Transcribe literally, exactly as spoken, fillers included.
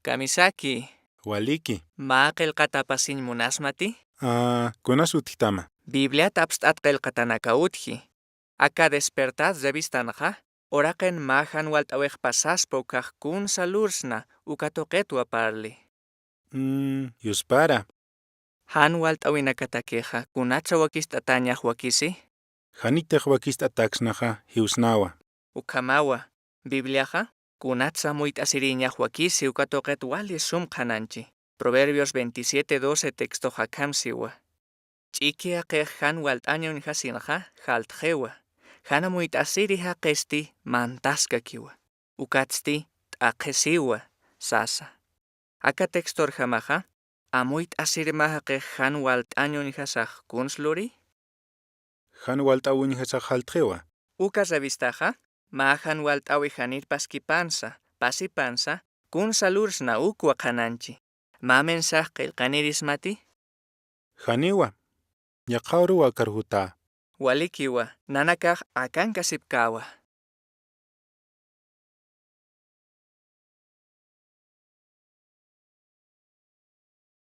Kamisaki. Waliki. Mä qillqat apasiñ munasmati? Ah, kunas utjtama. Bibliat apst'at qillqatanaka utji. Aka Despertad revistanxa, uraqin mä jan walt'awix pasaspa ukax kunsa lursna uka tuqitwa parli. Mm, yuspara. Jan walt'awinakatakixa, kunatsa wakist'atäñax wakisi? Janitix wakist'ataksnaxa, jiwsnawa. Ukhamawa, Bibliaxa, kunatsa amuyt'asirïñax wakisi uka tuqit wali sum qhananchi. Proverbios veintisiete doce textox akham siwa. Ch'iki jaqix jan walt'añ uñjasinxa, jaltxiwa. Jan amuyt'asiri jaqisti mantaskakiwa. Ukatsti t'aqhisiwa, sasa. Aka textorjamaxa, amuyt'asirma jaqix jan walt'añ uñjasax kuns luri? Jan walt'aw uñjasax jaltxiwa. Uka revistaxa, mä jan walt'awi janir paskipansa, pasipansa, kunsa lursna ukwa qhananchi. Mä mensaje qillqanirismati? Janiwa. Yaqha uruw akar jutä. Walikiwa, nanakax akankasipkäwa.